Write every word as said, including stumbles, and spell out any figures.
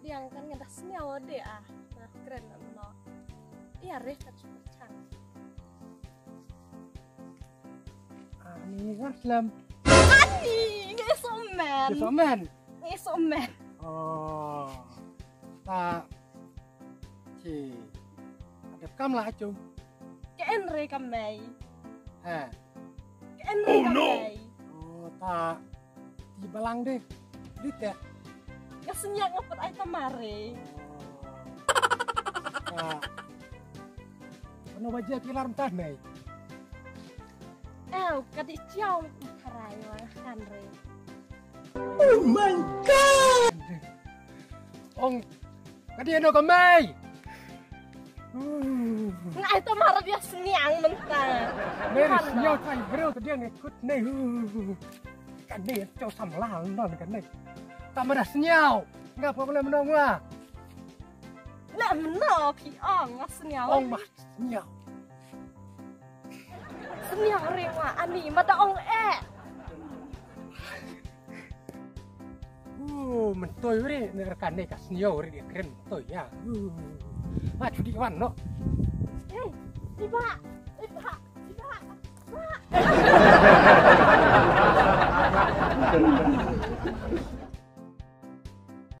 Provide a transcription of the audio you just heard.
Yang kan nga da sniaw de ah. Nah, kren na mno. Ia re ka chupa chang. Ani ngar slem. Ani nge somen. Ke somen. Nge somen. Oh. Ta. Chi. Ada kam lah acung. Ke en re kam mei. He. Ke en re kam mei. Oh, ta. Ti balang deh. Dit ya. Nga sniaw nga pat ai tamare. Oh. Ta. Ano baje kilar tah nei. Ew, ka di chiaw karai wa kan re. Oh my God! Ong, ka di ano ka mei? Nga ai tamara dia sniang mentang. Mei sniaw tai bro ka dia ngai kut nei. Ka nei cho sam la non ka nei. Tamara sniaw. Nga pa kala menong wa. Na mno ki ong nga sniaw. Ong ma sniaw. Sniaw re wa ani ma da ong eh. Uh, mentoi re ne rekan ne ka sniaw re dia kren mentoi ya. Uh. Ma chudi wan no. Hey, iba, iba, iba.